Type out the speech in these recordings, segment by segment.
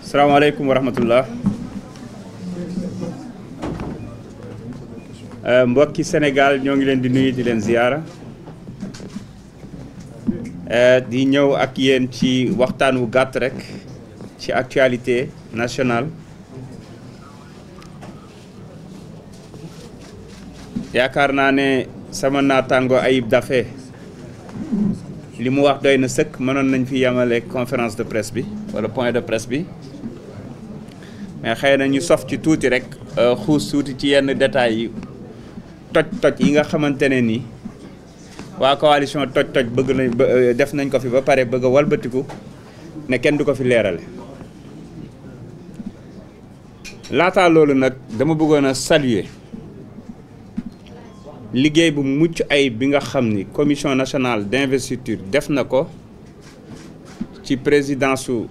salaamaaleykum wa rahmatullah mbokki Sénégal ñoo ngi leen di nuyu di leen ziyaara di ñëw ak yéen ci waxtaan wu gàtt rek ci actualité nationale yaakaar naa ne sama naataango Ayib Daffé li mu wax doy na sëkk mënoon nañ fi yemale conférence de presse bi wala point de presse bi mais xëy na ñu sof ci tuuti rek xuus tuuti ci yenn détails yi toj yi nga xamante ne ni waa coalition toj bëgg nañ def nañ ko fi ba pare bëgg a walbatiku ne kenn du ko fi leerale laataa loolu nag dama bëggoon a saluer liggéey bu mucc ayib bi nga xam ni commission nationale d'investiture def na ko ci présidence su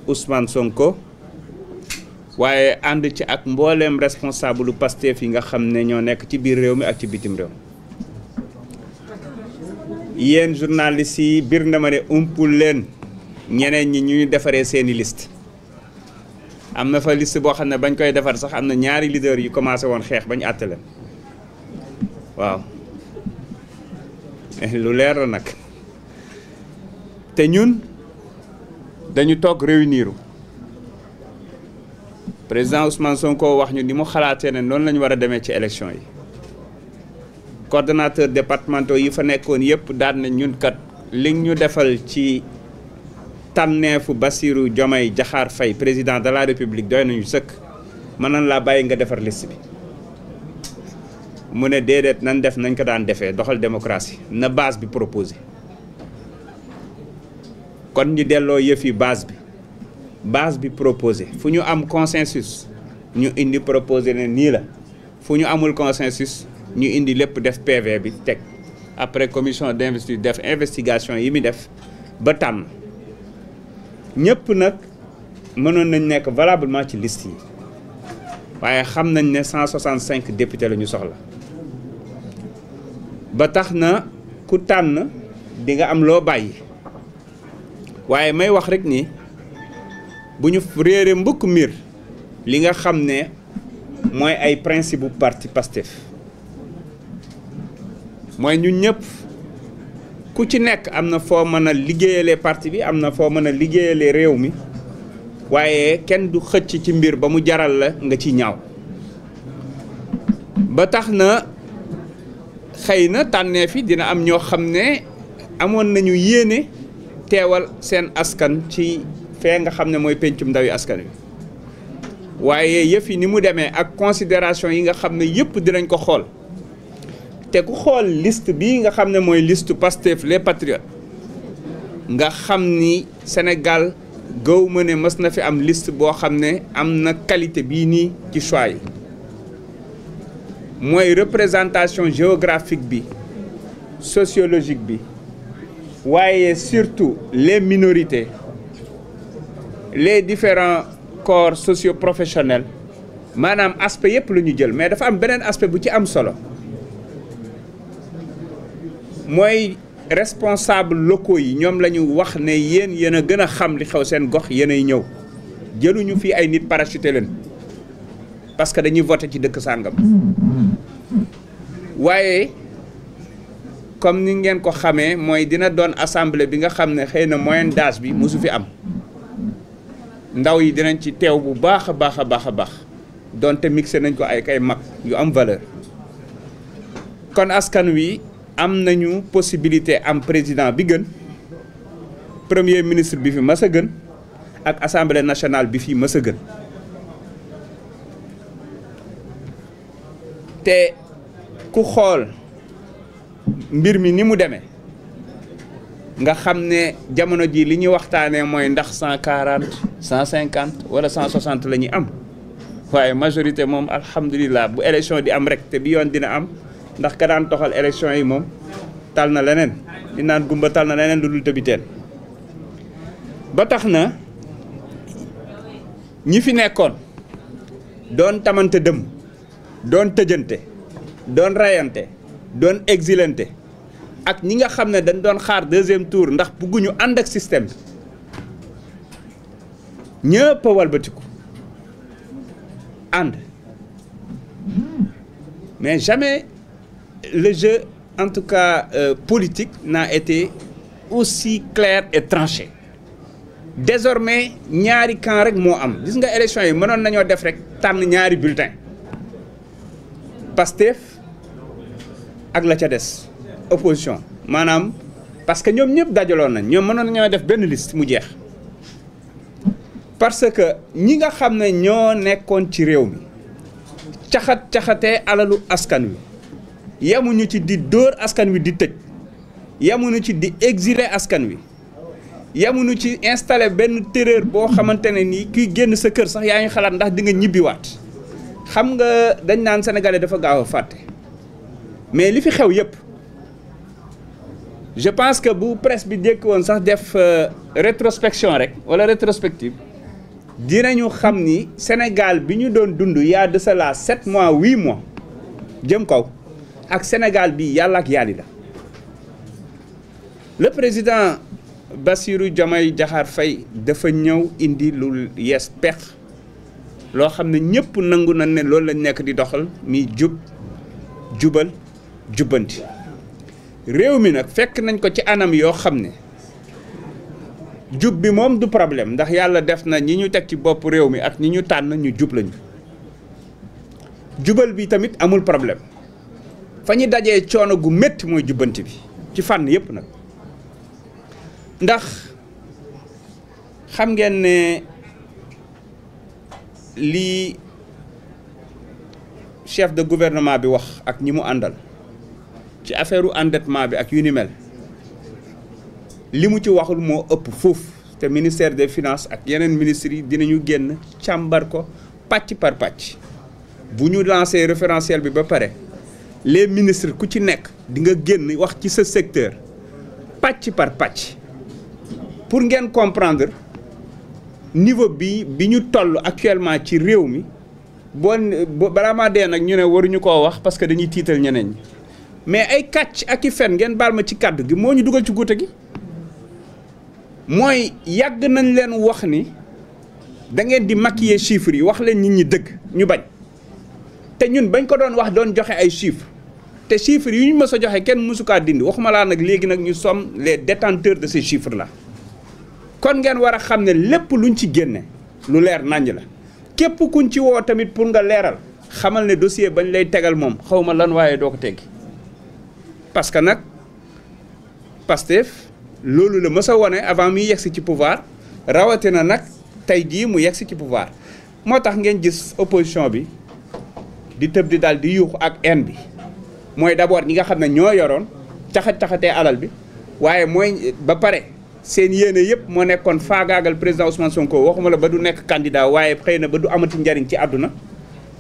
Ousmane Sonko waaye ànd ci ak mbooleem responsable lu Pastef yi nga xam ne ñoo nekk ci biir réew mi ak ci bitim réew yéen journalistes yi bir na ma ne umpul leen ñeneen ñi ñuy defaree seeni liste am na fa liste boo xam ne bañ koy defar sax am na ñaari leader yu commencé woon xeex bañ àtte leen waaw lu leer la nag te ñun dañu toog réunir président Ousmane Sonko wax ñu ni mu xalaatee ne noonu la ñu war a demee ci élection yi coordonnateur départementaux yi fa nekkoon yëpp daan na ñun kat li ñu defal ci tànneefu Bassirou Diomaye Diakhar Faye président de la République doy nañu sëkk mën nañ laa bàyyi nga defar liste bi mu ne déedéet nan def nañ ko daan defee doxal démocratie na base bi proposé kon ñu delloo yëf yi base bi proposé fu ñu am consensus ñu indi proposé ne nii la fu ñu amul consensus ñu indi lépp def PV bi teg après commission d'investiture def investigation yi mi def ba tànn ñëpp nag mënoon nañ nekk valablement ci liste yi waaye xam nañ ne 165 députés la ñu soxla ba tax na ku tànn di nga am loo bàyyi waaye may wax rek ni bu ñu réere mbukk mbir li nga xam ne mooy ay principe bu parti Pastef mooy ñun ñëpp ku ci nekk am na foo mën a liggéeyalee parti bi am na foo mën a liggéeyalee réew mi waaye kenn du xëcc ci mbir ba mu jaral la nga ci ñaaw ba tax na xëy na tànneef yi dina am ñoo xam ne amoon nañu yéene teewal seen askan ci fee nga xam ne mooy pencum ndawi askan wi waaye yëf yi ni mu demee ak considération yi nga xam ne yëpp dinañ ko xool te ku xool liste bii nga xam ne mooy liste Pastef les Patriotes nga xam ni Sénégal gëw ma ne mës na fi am liste boo xam ne am na qualité bii nii ci choix yi mooy représentation géographique bi sociologique bi waaye surtout les minorités les différents corps socio-professionnels maanaam aspect yëpp la ñu jël mais dafa am beneen aspect bu ci am solo mooy responsable locaux yi ñoom la ñu wax ne yéen a gën a xam li xew seen gox yéen ay ñëw jëluñu fii ay nit parachuté leen parce que dañuy voté ci dëkk sàngam waaye comme ni ngeen ko xamee mooy dina doon assemblée bi nga xam ne xëy na moyenne d'âge bi mosu fi am ndaw yi dinañ ci teew bu baax a baax donte mixé nañ ko ay mag yu am valeur kon askan wi am nañu possibilité am président bi gën premier ministre bi fi mës a gën ak assemblée nationale bi fi mës a gën te ku xool mbir mi ni mu demee nga xam ne jamono ji li ñuy waxtaanee mooy ndax 140 150 wala 160 la ñuy am waaye majorité moom alhamdulilah bu élection di am rek te bi yoon dina am ndax ka daan toxal élection yi moom tal na leneen di naan gumba tal na leneen lu dul tëbiteen ba tax na ñi fi nekkoon doon tamante dëm doon tëjante doon rayante doon exilante ak ñi nga xam ne dañ doon xaar deuxième tour ndax bëgguñu ànd ak système bi ñëpp a walbatiku ànd mais jamais le jeu en tout cas politique n'a été aussi clair et tranché. Désormais ñaari camp rek moo am gis nga élection yi mënoon nañoo def rek tànn ñaari bulletin Pastef ak la ca des opposition maanaam parce que ñoom ñëpp dajaloon nañ ñoom mënoon nañoo def benn liste mu jeex parce que ñi nga xam ne ñoo nekkoon ci réew mi caxatee alalu askan wi yamuñu ci di dóor askan wi di tëj yamuñu ci di exiler askan wi yamuñu ci installé benn terreur boo xamante ne nii kuy génn sa kër sax yaa ngi xalaat ndax di nga ñibbiwaat xam nga dañ naan sénégalais dafa gaaw a fàtte mais li fi xew yëpp je pense que bu presse bi jékki woon sax def rétrospection rek wala rétrospective dinañu xam ni Sénégal bi ñu doon dund y a de cela 7 mois 8 mois jëm kaw ak Sénégal bi yàlla ak yàlli la le président Bassirou Diomaye Diakhar Faye dafa ñëw indi lu yees peq loo xam ne ñëpp nangu nañ ne loolu lañ nekk di doxal mi jubal jubbanti réew mi nag fekk nañ ko ci anam yoo xam ne jub bi moom du problème ndax yàlla def na ñi ñu teg ci bopp réew mi ak ñi ñu tànn ñu jub lañu jubal bi tamit amul problème fa ñu dajee coono gu métti mooy jubbanti bi ci fànn yépp nag ndax xam ngeen ne lii chef de gouvernement bi wax ak ñi mu àndal ci affaire endettement bi ak yu ni mel li mu ci waxul moo ëpp foofu te ministère des finances ak yeneen ministres yi dinañu génn càmbar ko pàcc par pàcc bu ñu lancé référentiel bi ba pare les ministres ku ci nekk di nga génn wax ci sa secteur pàcc par pàcc pour ngeen comprendre niveau bi ñu toll actuellement ci réew mi boo balaa maa dee nag ñu ne waruñu koo wax parce que dañuy tiital ñeneen ñi mais ay kàcc ak i fen ngeen baal ma ci kàddu gi moo ñu dugal ci guute gi mooy yàgg nañ leen wax ni da ngeen di maquiller chiffres yi wax leen nit ñi dëgg ñu bañ te ñun bañ ko doon wax doon joxe ay chiffres te chiffres yi ñu mës a joxe kenn mësu kaa dindi waxuma laa nag léegi nag ñu sommes les détenteurs de ces chiffres là kon ngeen war a xam ne lépp luñ ci génne lu leer naññ la képp kuñ ci woo tamit pour nga leeral xamal ne dossier bañ lay tegal moom xawma lan waaye doo ko teggi parce que nag Pastef loolu la mës a wone avant muy yegsi ci pouvoir rawatina nag tey jii mu yegsi ci pouvoir moo tax ngeen gis opposition bi di tëb di daal di yuuxu ak haine bi mooy d'abord ñi nga xam ne ñoo yoroon caxatee alal bi waaye mooy ba pare seen yéene yëpp moo nekkoon faagaagal président Ousmane Sonko waxuma la ba du nekk candidat waaye xëy na ba du amati njariñ ci àdduna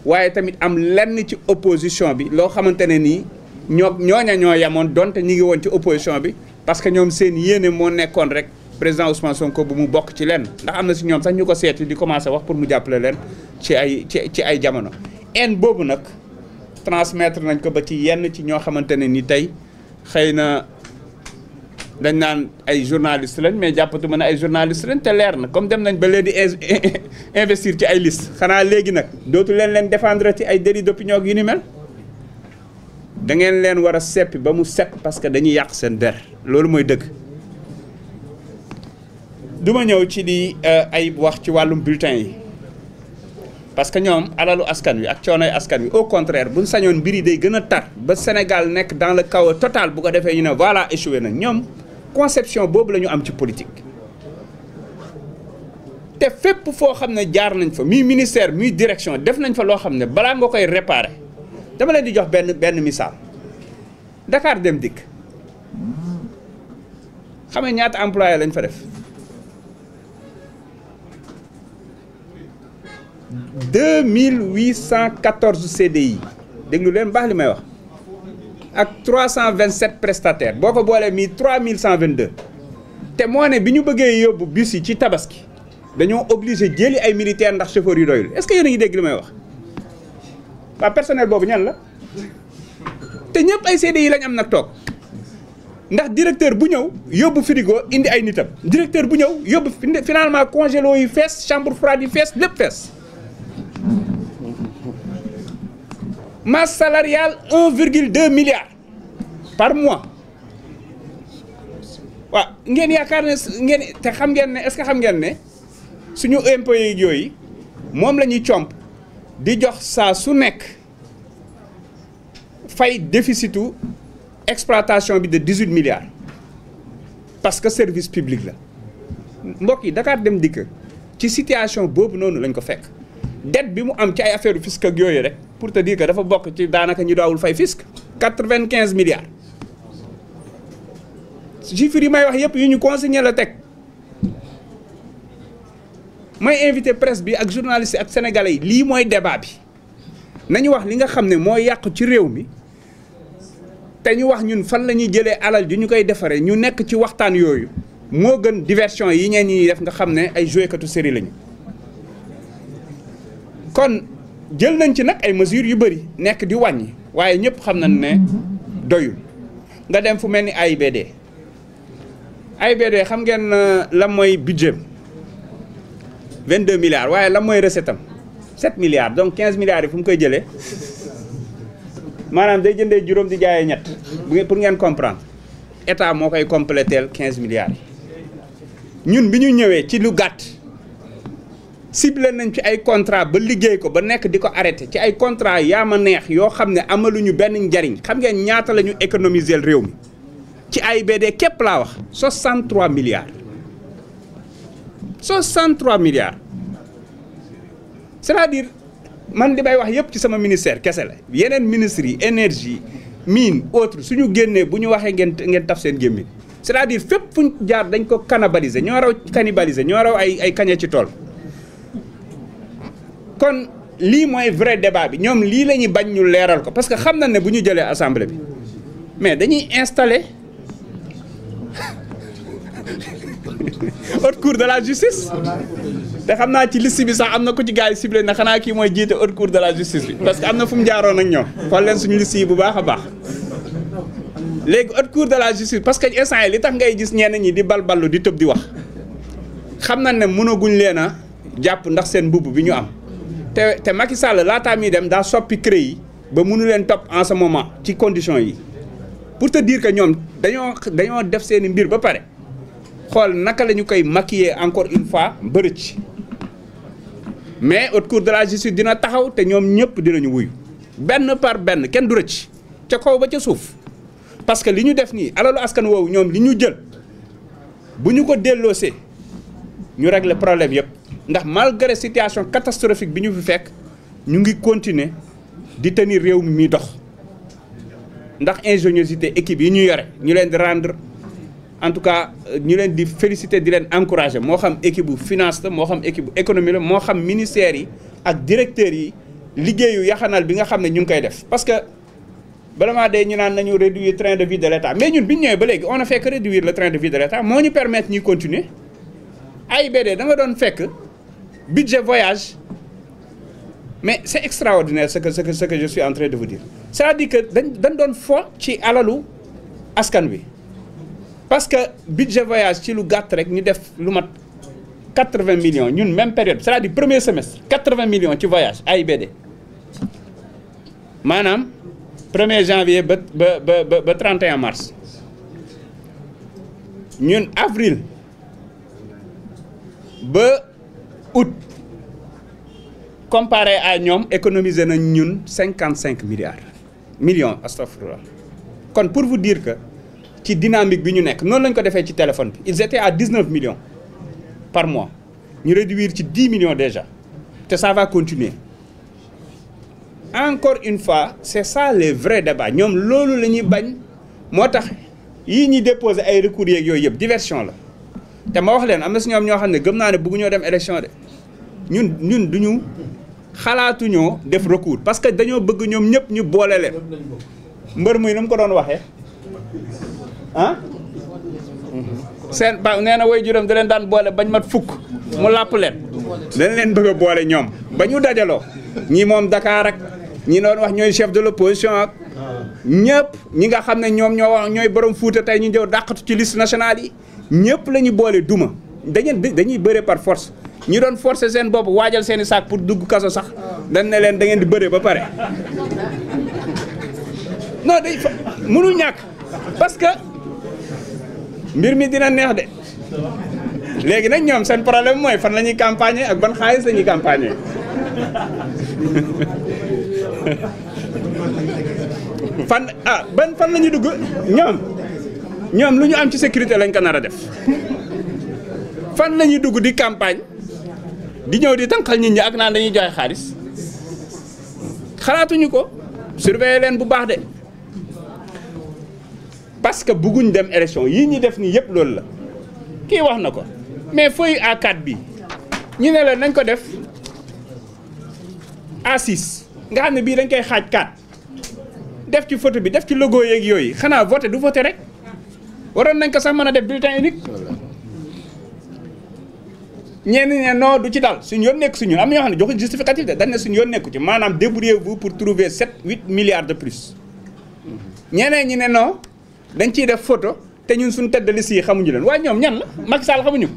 waaye tamit am lenn ci opposition bi loo xamante ne nii ñooña ñoo yamoon donte ñi ngi woon ci opposition bi parce que ñoom seen yéene moo nekkoon rek président Ousmane Sonko bu mu bokk ci lenn ndax am na si ñoom sax ñu ko seeti di commencé wax pour mu jàppale leen ci ay jamono. haine boobu nag transmettre nañ ko ba ci yenn ci ñoo xamante ne ni tey xëy na dañ naan ay journaliste lañ mais jàppatuma ne ay journaliste lañ te leer na comme dem nañ ba léegi investir ci ay liste xanaa léegi nag dootu leen défendre ci ay délit d'opinion yu ni mel. da ngeen leen war a seppi ba mu set parce que dañuy yàq seen der loolu mooy dëgg duma ñëw ci di ay wax ci wàllum bulletin yi parce que ñoom alalu askan wi ak coonoy askan wi au contraire buñ sañoon mbir yi day gën a tar ba Sénégal nekk dans le chaos total bu ko defee ñu ne voilà échoué na ñoom conception boobu la ñu am ci politique te fépp foo xam ne jaar nañ fa muy ministère muy direction def nañ fa loo xam ne balaa nga koy réparer dama leen di jox benn misaal Dakar Dem Dikk xam nga ñaata employé lañ fa def 2814 CDI déglu leen baax li may wax ak 327 prestataires boo ko boolee mi 3122 te moo ne bi ñu bëggee yóbbu bus yi ci tabaski dañoo obligé jëli ay militaires ndax chauffeur yu doyul est-ce que yéen a ngi dégg li may wax waa personnel boobu ñan la te ñëpp ay CDI lañ am nag toog ndax directeur bu ñëw yóbbu frigo indi ay nitam directeur bu ñëw yóbbu finalement congélo yu fees chambre froide yu fees lépp fees. Masse salariale 1,2 milliard par mois waaw ngeen yaakaar ne ngeen te xam ngeen ne est-ce que xam ngeen ne suñu impôts yooyu moom la ñuy comp di jox saa su nekk fay déficitu exploitation bi de 18 milliards parce que service public la mbokk yi Dakar Dem Dikk ci situation boobu noonu lañ ko fekk dette bi mu am ci ay affaire fisc ak yooyu rek pour te dire que dafa bokk ci daanaka ñu daawul fay fisc 95 milliards chiffres yi may wax yëpp yu ñu consigné la teg may invité presse bi ak journaliste ak sénégalais yi lii mooy débat bi nañu wax li nga xam ne moo yàqu ci réew mi te ñu wax ñun fan la ñuy jëlee alal ji ñu koy defaree ñu nekk ci waxtaan yooyu moo gën diversion yi ñeen ñi def nga xam ne ay jouekatu série lañu. kon jël nañ ci nag ay mesures yu bëri nekk di wàññi waaye ñëpp xam nañ ne doyul nga dem fu mel ni AIBD xam ngeen lan mooy budget 22 milliards waaye lan mooy recette am 7 milliards donc 15 milliards yi fu mu koy jëlee maanaam day jëndee juróom di jaayee ñett pour ngeen comprendre état moo koy compléteel 15 milliards yi ñun bi ñu ñëwee ci lu gàtt ciblé nañ ci ay contrat ba liggéey ko ba nekk di ko arrêté ci ay contrat yaa ma neex yoo xam ne amaluñu benn njariñ xam ngeen ñaata la ñu économiser réew mi ci AIBD képp laa wax 63 milliards 63 milliards c'est-à-dire man li may wax yëpp ci sama ministère kese la yeneen ministres yi énergie mine autre suñu génnee bu ñu waxee ngeen taf seen gémmiñ c'est-à-dire fépp fuñ jaar dañ ko cannibaliser ñoo raw cannibaliser ñoo raw ay kañe ci tool kon lii mooy vrai débat bi ñoom lii la ñuy bañ ñu leeral ko parce que xam na ne bu ñu jëlee assemblée bi mais dañuy installer haute cour de la justice te xam naa ci liste bi sax am na ku ci gars yi ciblé na xanaa kii mooy jiite haute cour de la justice bi parce que am na fu mu jaaroon ak ñoom xool leen suñu liste yi bu baax a baax léegi haute cour de la justice parce que instant yi li tax ngay gis ñenn ñi di balballu di tëb di wax xam na ne mënaguñ leen a jàpp ndax seen mbubb bi ñu am te Macky Sall laataa muy dem daa soppi CREI yi ba mënu leen topp en ce moment ci conditions yi pour te dire que ñoom dañoo def seeni mbir ba pare xool naka la ñu koy maquiller encore une fois bërëc mais haute cour de la justice dina taxaw te ñoom ñëpp dinañu wuyu benn par benn kenn du rëcc ca kaw ba ca suuf parce que li ñu def nii alalu askan woowu ñoom li ñu jël bu ñu ko delloosee ñu régler problème yëpp ndax malgré situation catastrophique bi ñu fi fekk ñu ngi continuer di tenir réew mi muy dox ndax ingéniosité équipe yi ñu yore ñu leen di rendre en tout cas ñu leen di féliciter di leen encourager moo xam équipe bu finance la moo xam équipe bu économie la moo xam ministères yi ak directeurs yi liggéeyu yaxanal bi nga xam ne ñu ngi koy def parce que vraiment day ñu naan nañu réduire train de vie de l'État mais ñun bi ñu ñëwee ba léegi on a fait que réduire le train de vie de l'État moo ñu permettre ñuy continuer AIBD da nga doon fekk budget voyage mais c'est extraordinaire ce que je suis en train de vous dire c'est-à-dire que dañ doon fo ci alalu askan wi parce que budget voyage ci lu gàtt rek ñu def lu mat 80 millions ñun même période c'est-à-dire premier semestre 80 millions ci voyage AIBD maanaam 1er janvier ba 31 mars ñun avril ba août comparé à ñoom économiser nañ ñun 55 millions astafurlah kon pour vous dire que ci dynamique bi ñu nekk noonu lañ ko defee ci téléphone bi ils étaient à 19 millions par mois ñu réduire ci 10 millions déjà te ça va continuer encore une fois c'est ça les vrais débats ñoom loolu la ñuy bañ moo tax yii ñuy déposer ay recours yeeg yooyu yëpp diversion la te ma wax leen am na si ñoom ñoo xam ne gëm naa ne bëgguñoo dem élection de ñun duñu xalaatuñoo def recours parce que dañoo bëgg ñoom ñëpp ñu boole leen mbër muy nu mu ko doon waxee ah seen ba nee na way juróom da leen daan boole bañ mat fukk mu làpp leen dañ leen bëgg a boole ñoom ba ñu dajaloo ñi moom Dakar ak ñi doon wax ñooy chef de l'opposition ak ñëpp ñi nga xam ne ñoom ñooy borom Fuuta tey ñu ñëw dàqatu ci liste nationale yi ñëpp la ñu boole duma dañuy bëre par force ñi doon forcer seen bopp waajal seen i saak pour dugg kaso sax dañ ne leen da ngeen di bëre ba pare non day mënul ñàkk parce que mbir mi dina neex de léegi nag ñoom seen problème mooy fan la ñuy campagner ak ban xaalis la ñuy campagner fan la ñuy dugg ñoom lu ñu am ci sécurité lañ ko nar a def fan la ñuy dugg di campagne di ñëw di tànqal nit ñi ak naan dañuy joxe xaalis xalaatuñu ko surveiller leen bu baax de parce que bëgguñ dem élection yii ñi def nii yëpp loolu la kii wax na ko mais feuille A4 bi ñu ne la nañ ko def A6 nga xam ne bii dañ koy xaaj 4 def ci photo bi def ci logo yeeg yooyu xanaa voté du voté rek waroon nañ ko sax mën a def bulletin unique ñenn ne non du ci dal suñu yoon nekk suñu am na ñoo xam ne joxuñ justificatif de dañ ne suñu yoon nekku ci maanaam débrouillez-vous pour trouver 7-8 milliards de plus ñeneen ñi ne non dañ ciy def photo te ñun suñu tête de liste yi xamuñu leen waaye ñoom ñan la Macky Sall xamuñu ko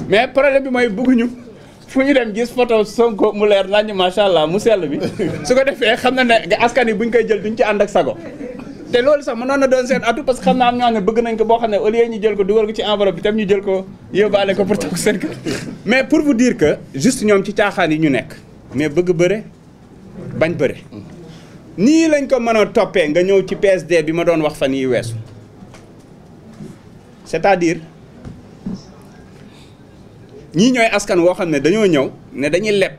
mais problème bi mooy bëgguñu fu ñu dem gis photo Sonko mu leer nañu macha allah mu sell bi su ko defee xam na ne askan yi buñ koy jël duñ ci ànd ak sago te loolu sax mënoon na doon seen atu parce que xam naa am ñoo xam ne bëgg nañ ko boo xam ne au lieu ñu jël ko dugal ko ci enveloppe bi tam ñu jël ko yóbbaale ko pour toog seen kër mais pour vous dire que juste ñoom ci caaxaan yi ñu nekk mais bëgg bëre bañ bëre nii lañ ko mën a toppee nga ñëw ci PSD bi ma doon wax fan yi weesu c'est-à-dire ñii ñooy askan woo xam ne dañoo ñëw ne dañuy leb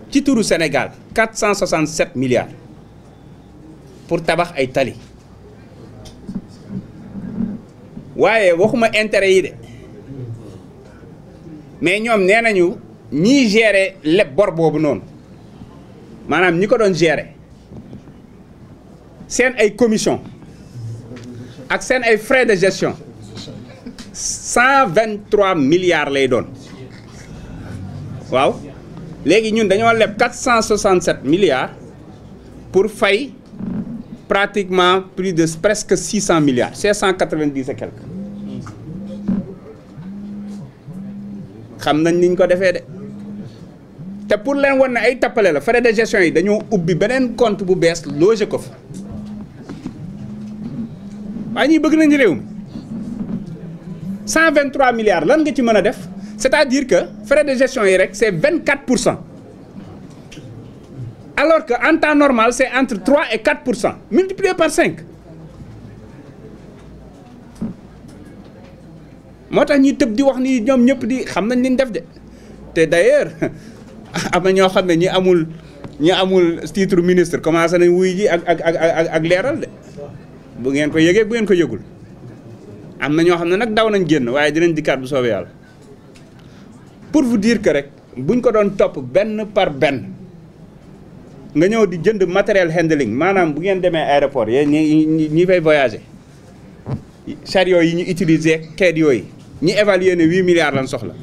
ci turu Sénégal 467 milliards pour tabax ay tali waaye waxuma intérêt yi de mais ñoom nee nañu ñiy gérer leb bor boobu noonu maanaam ñi ko doon gérer seen ay commission ak seen ay frais de gestion 123 milliards lay doon waaw léegi ñun dañoo leb 467 milliards pour fay pratiquement plus de presque 600 milliards 590 et quelques xam nañ niñ ko defee de te pour leen wan ne ay tappale la frais de gestion yi dañoo ubbi beneen compte bu bees loger ko fa waaye ñuy bëgg nañ réew mi 123 milliards lan nga ci mën a def c'est-à-dire que frais de gestion yi rek c'est 24%. Alors qu'en temps normal, c'est entre 3 et 4%, multiplié par 5. moo tax ñuy tëb di wax ni ñoom ñëpp di xam nañ liñ def de te d'ailleurs am na ñoo xam ne ñi amul titre ministre commencé nañ wuy ji ak leeral de bu ngeen ko yëgee bu ngeen ko yëgul am na ñoo xam ne nag daw nañ génn waaye dinañ dikkaat bu soobee yàlla pour vous dire que rek buñ ko doon topp benn par benn nga ñëw di jënd matériel handling maanaam bu ngeen demee aéroport yéen ñi fay voyager chariot yi ñu utiliser xeet yooyu ñi évaluer ne 8 milliards lan soxla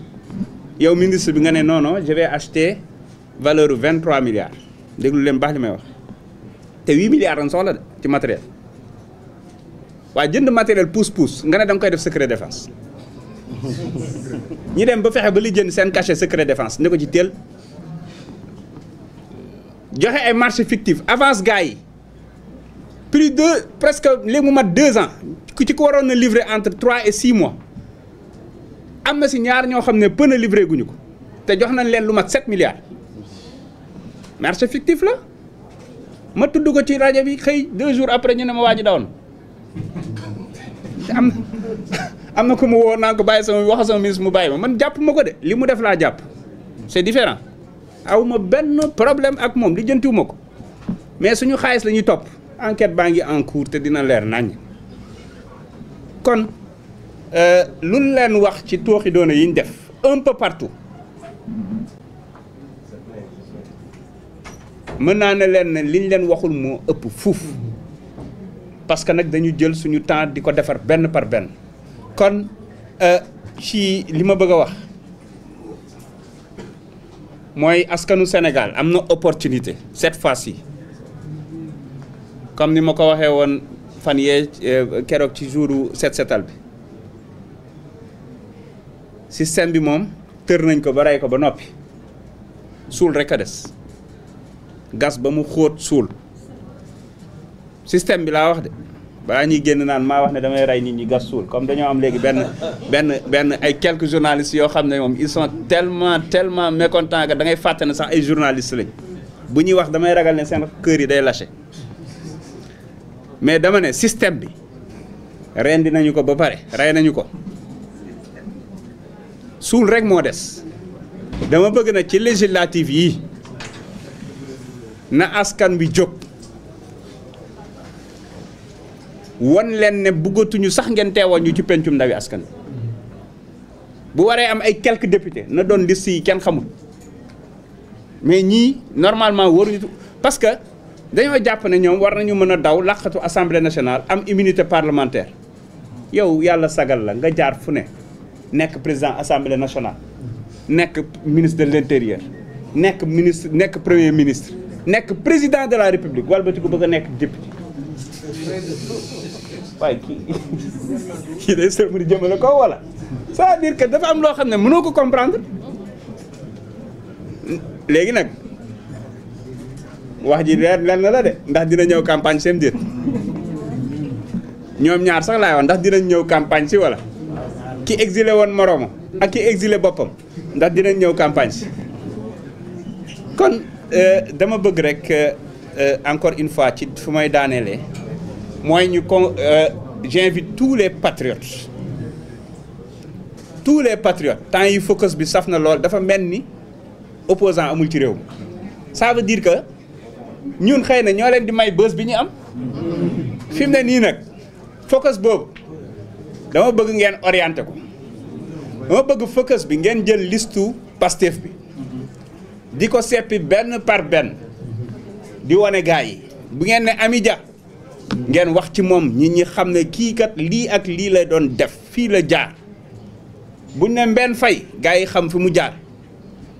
yow ministre bi nga ne non non je vais acheter valeur u 23 milliards déglu leen baax li may wax te 8 milliards lan soxla de ci matériel waaye jënd matériel pousse nga ne da nga koy def secret défense ñi dem ba fexe ba li jënd seen cachet secret défense ne ko ci teel joxe ay marché fictif avance gars yi plus de presque léegi mu mat 2 ans ku ci ko waroon na livrer entre 3 et 6 mois am na si ñaar ñoo xam ne pën a livré guñu ko te jox nañ leen lu mat 7 milliards marché fictif la ma tudd ko ci rajo bi xëy 2 jours après ñu ne ma waa ji dawoon am na ko mu woo naa ko bàyyi sama wax sama ministre mu bàyyi ma man jàpp ma ko de li mu def laa jàpp c'est différent awma benn problème ak moom li jëntiwuma ko mais suñu xaalis la ñuy topp enquête baa ngi en cours te dina leer nañ kon lu leen wax ci tooxi doona yi ñu def un peu partout mën naa ne leen ne liñ leen waxul moo ëpp fuuf parce que nag dañu jël suñu temps di ko defar benn par benn kon ci li ma bëgg a wax mooy askanu Sénégal am na opportunité cette fois-ci comme ni ma ko waxee woon fan yee keroog ci jouru set setal bi système bi moom tër nañ ko ba rey ko ba noppi suul rek a des gas ba mu xóot suul système bi laa wax de balaa ñuy génn naan maa wax ne damay rey nit ñi gas suul comme dañoo am léegi benn ay quelques journalistes yoo xam ne moom ils sont tellement mécontents que da ngay fàtte ne sax ay journalistes lañ bu ñuy wax damay ragal ne seen kër yi day lâché mais dama ne système bi rendi nañu ko ba pare rey nañu ko suul rek moo des dama bëgg na ci législative yi na askan bi jóg won leen ne bëggatuñu sax ngeen teewoon ñu ci pencum ndawi askan bi bu waree am ay quelques députés na doon liste yi kenn xamul mais ñii normalement waruñu parce que dañoo jàpp ne ñoom war nañu mën a daw laqatu assemblée nationale am immunité parlementaire yow yàlla sagal la nga jaar fu ne nekk président assemblée nationale nekk ministre de l'intérieur nekk ministre nekk premier ministre nekk président de la république walbati ko bëgg a nekk député waaye kii day sër mu di jëmale ko wala c'est-à-dire que dafa am loo xam ne mënoo ko comprendre léegi nag wax ji lenn la de ndax dina ñëw campagne seen déet ñoom ñaar sax laay wax ndax dinañ ñëw campagne si wala ki exilé woon moroomam ak ki exilé boppam ndax dinañ ñëw campagne si kon dama bëgg rek encore une fois ci fu may daaneelee mooy ñu j'invite tous les patriotes temps yi focus bi saf na lool dafa mel ni opposant amul ci réew mi ça veut dire que ñun xëy na ñoo leen di may bës bi ñu am fi mu ne nii nag focus boobu dama bëgg ngeen orienté ko dama bëgg focus bi ngeen jël listu Pastef bi di ko seppi benn par benn di wane gars yi bu ngeen ne Amy Dia ngeen wax ci moom nit ñi xam ne kii kat lii ak lii la doon def fii la jaar buñ ne Mbène Faye gars yi xam fi mu jaar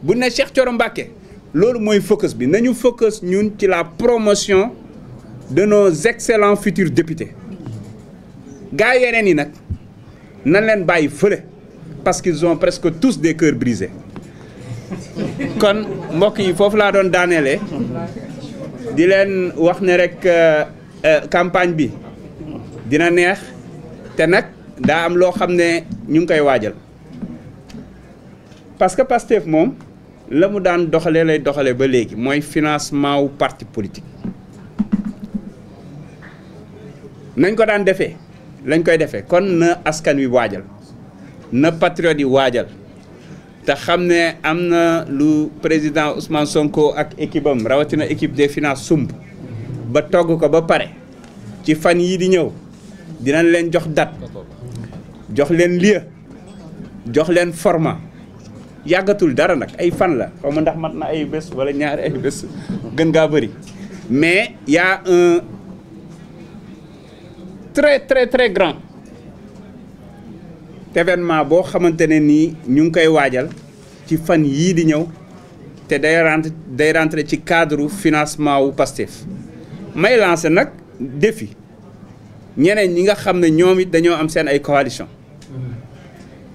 buñ ne Cheikh Thioro Mbacké loolu mooy focus bi nañu focus ñun ci la promotion de nos excellents futurs députés gars yeneen yi nag nan leen bàyyi fële parce qu'ils ont presque tous des cœurs brisés kon mbokk yi foofu laa doon daaneele di leen wax ne rek campagne bi dina neex te nag daa am loo xam ne ñu ngi koy waajal parce que Pastef moom la mu daan doxalee lay doxalee ba léegi mooy financement wu parti politique nañ ko daan defee lañ koy defee kon na askan wi waajal na patriote yi waajal te xam ne am na lu président Ousmane Sonko ak équipe am rawatina équipe des finances sumb ba togg ko ba pare ci fan yii di ñëw dinañ leen jox date jox leen lieu jox leen format yàggatul dara nag ay fan la xaw ma ndax mat na ay bés wala ñaari ay bés gën ngaa bëri mais y a un très grand événement boo xamante ne nii ñu ngi koy waajal ci fan yii di ñëw te day rentré ci cadre financement wu Pastef may lancé nag défi ñeneen ñi nga xam ne ñoom it dañoo am seen ay coalition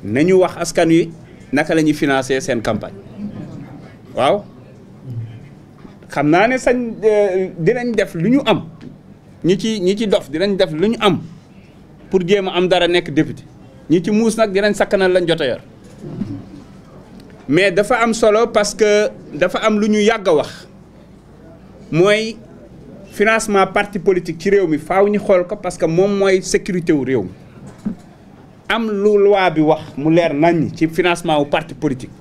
nañu wax askan wi naka la ñuy financer seen campagne waaw xam naa ne sañ dinañ def lu ñu am ñi ci dof dinañ def lu ñu am pour jéem a am dara nekk député ñi ci muus nag dinañ sakkanal lañ jot a yor mais dafa am solo parce que dafa am lu ñu yàgg a wax mooy financement parti politique ci réew mi faaw ñu xool ko parce que moom mooy sécurité wu réew mi am lu loi bi wax mu leer nañ ci financement wu parti politique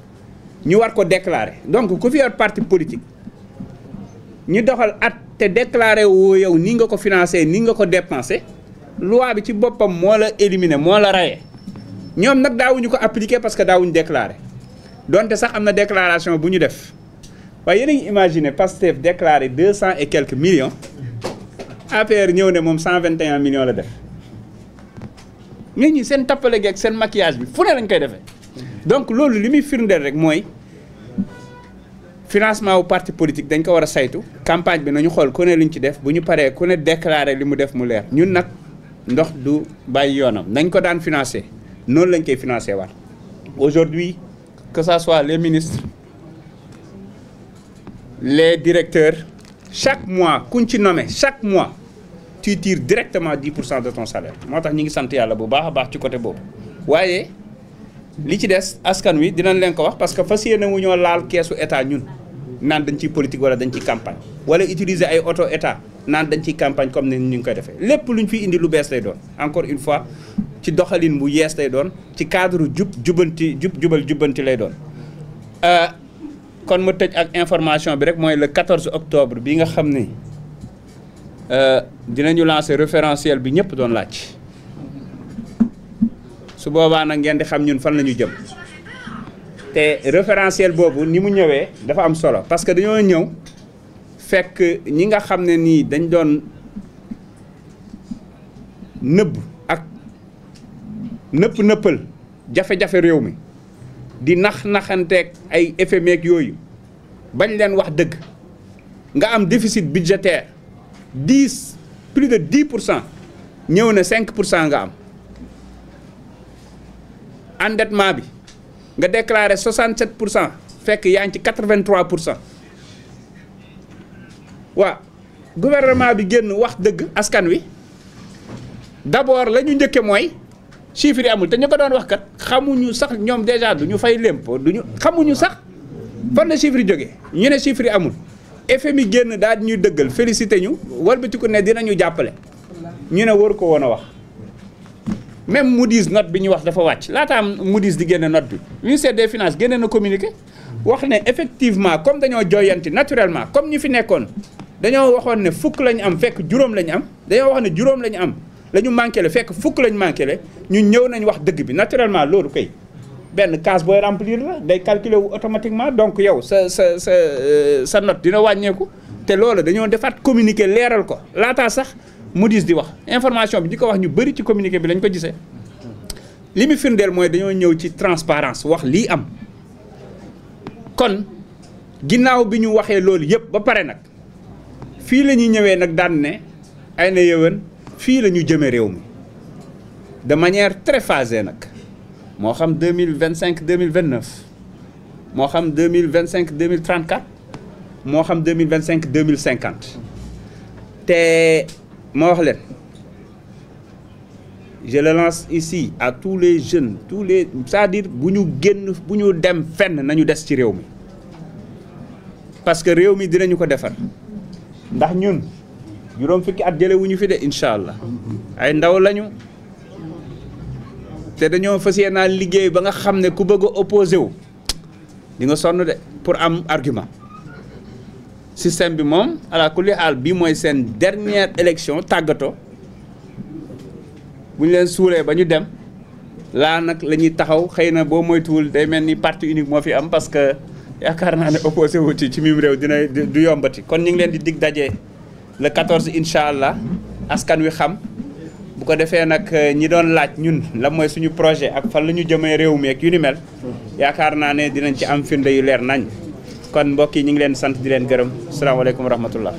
ñu war ko déclarer donc ku fi yor parti politique ñu doxal at te déclarer woo yow ni nga ko financé ni nga ko dépensé loi bi ci boppam moo la éliminer moo la rayé ñoom nag daawuñu ko appliquer parce que daawuñu déclarer donte sax am na déclaration bu ñu def waaye yéen a ngi imaginer Pastef déclaré 200 et quelques millions APR ñëw ne moom 121 millions la def ñun ñi seen tappale geeg seen maquillage bi fu ne lañ koy defee donc loolu li muy firndeel rek mooy financement wu parti politique dañ ko war a saytu campagne bi nañu xool ku ne luñ ci def bu ñu paree ku ne déclaré li mu def mu leer ñun nag ndox du bàyyi yoonam nañ ko daan financé noonu lañ koy financé waat aujourd'hui que ça soit les ministres les directeurs chaque mois kuñ ci nommé chaque mois tu tires directement 10% de ton salaire moo tax ñi ngi sant yàlla bu baax a baax ci côté boobu waaye li ci des askan wi dinañ leen ko wax parce que fas yéene wu ñoo laal keesu état ñun naan dañ ciy politique wala dañ ciy campagne wala utiliser ay auto état naan dañ ciy campagne comme ni ñu ngi koy defee lépp lu ñu fiy indi lu bees lay doon encore une fois ci doxalin bu yees lay doon ci cadre jubbanti lay doon. kon ma tëj ak information bi rek mooy le 14 octobre bi nga xam ni dinañu lancer référentiel bi ñëpp doon laaj. su boobaa nag ngeen di xam ñun fan la ñu jëm te référentiel boobu ni mu ñëwee dafa am solo parce que dañoo ñëw fekk ñi nga xam ne nii dañ doon nëbb ak nëppal jafe-jafe réew mi di naxanteeg ay FMI ak yooyu bañ leen wax dëgg nga am déficit budgétaire plus de 10% ñëw na 5% nga am. endettement bi nga déclaré 67% fekk yaa ngi ci 83%. waaw gouvernement bi génn wax dëgg askan wi d'abord la ñu njëkke mooy chiffres yi amul te ñu ko doon wax kat xamuñu sax ñoom déjà du ñu fay lempo duñu xamuñu sax fan la chiffres yi jógee ñu ne chiffres yi amul FMI génn daal di ñuy dëggal félicité ñu walbatiku ne dinañu jàppale ñu ne waru ko woon a wax. même Moody's note bi ñu wax dafa wàcc laata am Moody's di génne note bi ministère des finances génne na communiqué wax ne effectivement comme dañoo jooyanti naturellement comme ñu fi nekkoon dañoo waxoon ne fukk lañu am fekk juróom lañu am dañoo wax ne juróom lañu am la ñu manqué le fekk fukk lañu manqué le ñun ñëw nañ wax dëgg bi naturellement loolu kay benn case booy remplir la day calculer wu automatiquement donc yow sa note dina wàññeeku te loolu dañoo defaat communiqué leeral ko laataa sax Moody's di wax information bi di ko wax ñu bëri ci communiqué bi lañ ko gisee li mu firndeel mooy dañoo ñëw ci transparence wax lii am kon ginnaaw bi ñu waxee loolu yëpp ba pare nag fii la ñuy ñëwee nag daan ne ay na yëwan fii la ñu jëme réew mi de manière très phasée nag moo xam 2025 2029 moo xam 2025 2034 moo xam 2025 2050 te ma wax leen je le lance ici à tous les jeunes c'est-à-dire bu ñu dem fenn nañu des ci réew mi parce que réew mi dinañu ko defar ndax ñun juróom fukki at jële wu ñu fi de incha allah ay ndaw lañu te dañoo fas yéene liggéey ba nga xam ne ku bëgg a opposé wu di nga sonn de pour am argument système bi moom ala kulli haal bii mooy seen dernière élection tàggatoo bu ñu leen suulee ba ñu dem laa nag la ñuy taxaw xëy na boo moytuwul day mel ni parti unique moo fi am parce que yaakaar naa ne opposé wu ci mim réew du yombati kon ñu ngi leen di dig daje le 14 incha allah askan wi xam bu ko defee nag ñi doon laaj ñun la mooy suñu projet ak fan la ñu jëmee réew mi ak yu ni mel yaakaar naa ne dinañ ci am firnde yu leer nañ kon mbokk yi ñu ngi leen sant di leen gërëm asalaamaaleykum wa rahmatullah